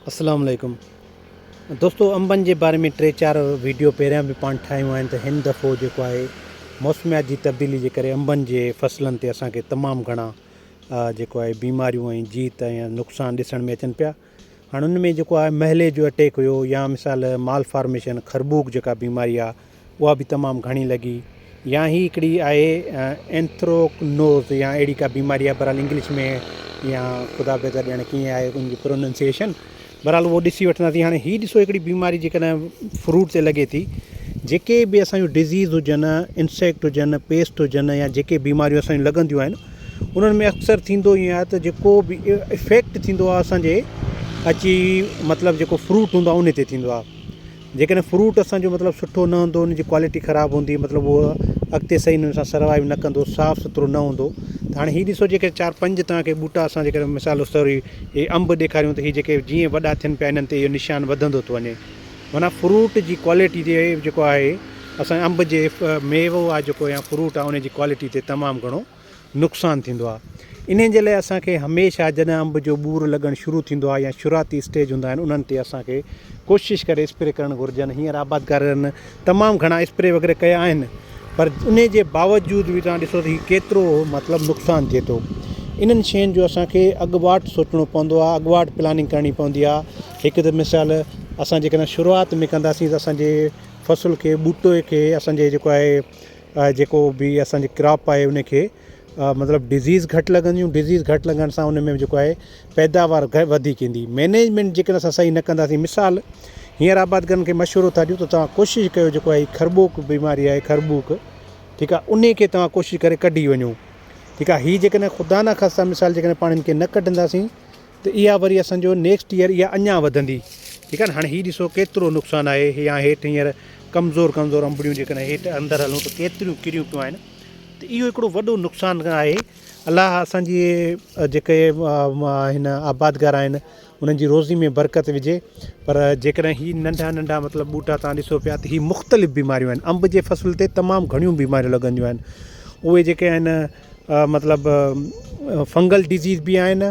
اسلام عليڪم دوستو انبن جي باري ۾ ٽي چار ويڊيو پهريان به پاڻ ٺاهيون آهن ته هن دفعو جيڪو آهي موسميات جي تبديلي جي ڪري انبن جي فصلن تي اسان کي تمام گهڻا جيڪو آهي بيماريون ۽ جيت ۽ نقصان ڏسڻ ۾ اچن پيا هاڻ ان ۾ جيڪو آهي محلي جو اٽيڪ هيو يا مثال مال فارميشن خربوڪ جيڪا بيماري آهي اها به تمام گهڻي لڳي يا هي هڪڙي آهي اينٿروڪنوز يا اهڙي ڪا بيماري آهي بهرحال انگلش ۾ يا خدا بهتر ڄاڻي ڪيئن آهي ان جي پروننسيئيشن بهرحال اهو ڏسي وٺنداسين هاڻي هي ڏسو هڪڙي بيماري جيڪڏهن فروٽ تي لڳي ٿي جيڪي به اسان جون ڊزيز هجن انسيڪٽ هجن پيسٽ هجن يا جيڪي بيماريون اسان جون لڳنديون آهن انهن ۾ اڪثر ٿيندو ائين آهي ته جيڪو به افيڪٽ ٿيندو آهي اسانجي اچي مطلب جيڪو فروٽ هوندو آهي ان تي ٿيندو آهي جيڪڏهن فروٽ اسان جو مطلب سٺو نه هوندو ان جي ڪوالٽي خراب هوندي مطلب اهو اڳتي صحيح نموني سان سروائيو نه ڪندو صاف سٿرو نه هوندو ته هاڻي هي ڏسو جيڪي چار پنج توهان کي ٻوٽا اسان جيڪڏهن مثال سوري هي انب ڏيکاريون ته هي جيڪي جيئن وڏا ٿين پيا انهن تي اهو نشان وڌندو ٿو وڃي معنيٰ فروٽ جي ڪوالٽي تي جيڪو آهي اسان انب جي ميوو آهي جيڪو يا فروٽ آهي ان جي ڪوالٽي تي تمام گهڻو نقصان ٿيندو آهي انهي جي لاء اسان کي هميشه جڏهن انب جو ٻور لڳڻ شروع ٿيندو آهي يا شروعاتي اسٽيج هوندا آهن انهن تي اسان کي ڪوشش ڪري اسپري ڪرڻ گهرجن هينئر آبادگارن تمام گهڻا اسپري وغيره ڪيا آهن پر انهي جي باوجود به توهان ڏسو ته هي ڪيترو مطلب نقصان ٿئي ٿو انهن شين جو اسان کي اڳواٽ سوچڻو پوندو آهي اڳواٽ پلاننگ ڪرڻي پوندي آهي هڪ ته مثال اسان جيڪڏهن شروعات ۾ ڪنداسين ته اسان جي فصل کي ٻوٽي کي اسان جي جيڪو آهي جيڪو به اسان جي ڪراپ آهي ان کي مطلب ڊزيز گهٽ لڳنديون ڊزيز گهٽ لڳڻ سان ان ۾ جيڪو آهي پيداوار وڌيڪ ايندي مينيجمينٽ جيڪڏهن اسان صحيح نه ڪنداسين مثال هينئر آبادگارن کي مشورو ٿا ڏيون ته توهان ڪوشش ڪيو جيڪو آهي خربوڪ بيماري آهي خربوڪ ٺيڪ آهي ان کي توهان ڪوشش ڪري ڪڍي وڃو ٺيڪ آهي هي جيڪڏهن خدا نه خاصا مثال جيڪڏهن پاڻ هن کي نه ڪڍنداسين ته اها وري اسان جو نيڪسٽ ايئر اها اڃا وڌندي ٺيڪ آهي نه هاڻي هي ڏسو ڪيترو نقصان آهي يا هيٺ هينئر ڪمزور ڪمزور انبڙيون جيڪڏهن هيٺ اندر هلون ته ڪيتريون ڪريون پيون آهن ته اهو هڪڙو وڏو نقصان آهي الله اسان جي جيڪي هن آبادگار آهن انهن جي روزي ۾ برڪت وجهي پر جيڪڏهن هي ننڍا ننڍا مطلب ٻوٽا تان ڏسو پيا ته هي مختلف بيماريون آهن انب جي فصل تي تمام گهڻيون بيماريون لڳنديون آهن اهي جيڪي آهن مطلب فنگل ڊزيز به آهن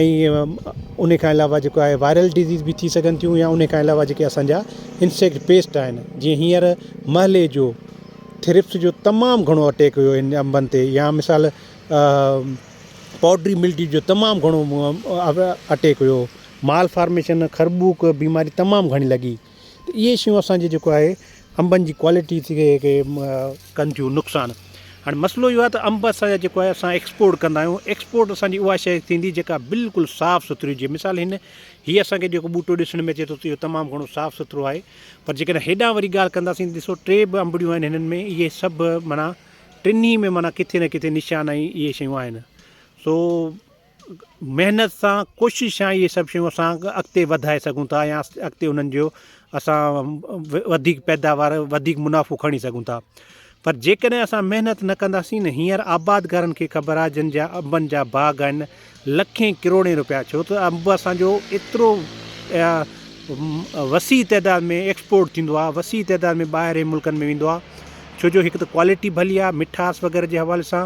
۽ ان کان علاوه جيڪو آهي وائرل ڊزيز به ٿي سگهن ٿيون يا ان کان علاوه جيڪي اسان جا انسيڪٽ پيسٽ آهن جيئن هينئر محلي جو ٿرپس جو تمام گهڻو اٽيڪ هيو هن انبن تي يا مثال پوڊري ملڊي جو تمام گهڻو اٽيڪ هيو مال فارميشن خربوڪ بيماري تمام گهڻي لڳي ته اهي شيون اسان جي جيڪو آهي انبن جي ڪوالٽي کي ڪن ٿيون نقصان هاڻي مسئلو اهو آهي ته انب اسان جا جيڪو آهي اسان ايڪسپورٽ ڪندا آهيون ايڪسپورٽ اسان جي اها شيء ٿيندي جيڪا بلڪل صاف سٿري هجي مثال هن هي اسان کي جيڪو ٻوٽو ڏسڻ ۾ اچي ٿو ته اهو تمام گهڻو صاف سٿرو آهي پر جيڪڏهن هيڏانهن وري ڳالهه ڪنداسين ڏسو ٽي به انبڙيون آهن هنن ۾ اهي سڀ معنيٰ ٽنهي ۾ معنيٰ ڪٿي نه ڪٿي نشان ۽ اهي شيون آهن سو محنت سان ڪوشش سان اهي سڀ شيون اسان اڳتي وڌائي سگهون ٿا يا اڳتي انهن جو اسان وڌيڪ پيداوار وڌيڪ منافعو کڻي سگهون ٿا پر جيڪڏهن اسان محنت نه ڪنداسين نه هينئر آبادگارن کي خبر آهي جن جا انبن جا باغ آهن لکين ڪروڙين روپيا ڇو ته انب اسان جو ايترو وسيع تعداد ۾ ايڪسپورٽ ٿيندو آهي وسيع تعداد ۾ ٻاهرين ملڪن ۾ ويندو آهي ڇو جو هڪ ته ڪوالٽي ڀلي آهي مٺاس وغيره جي حوالي سان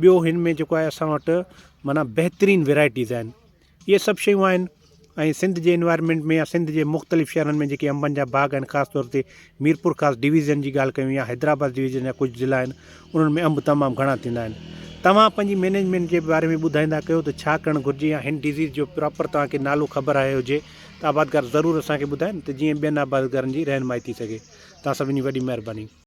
ٻيو هن ۾ جيڪو آهي اسان وٽ معنيٰ بهترين ويرائٽيز آهن اهي سڀ شيون آهن ۽ سنڌ جي انوائرمينٽ ۾ يا سنڌ جي مختلف شهرن ۾ جيڪي انبن جا باغ آهن خاص طور تي ميرپورخاص ڊويزن جي ڳالهه ڪيون يا حيدرآباد ڊويزن جا ڪجهه ضلعا آهن انهن ۾ انب تمام گهڻا ٿيندا آهن توهان پنهنجي مينيجمينٽ جي باري ۾ ٻڌائيندا ڪيو ته ڇا ڪرڻ گهرجي يا هن ڊزيز جو پراپر توهان کي نالو خبر آهي هجي ته آبادگار ضرور اسان کي ٻڌائن ته جيئن ٻين آبادگارن جي رهنمائي ٿي سگهي توهان سڀني جي وڏي مهرباني.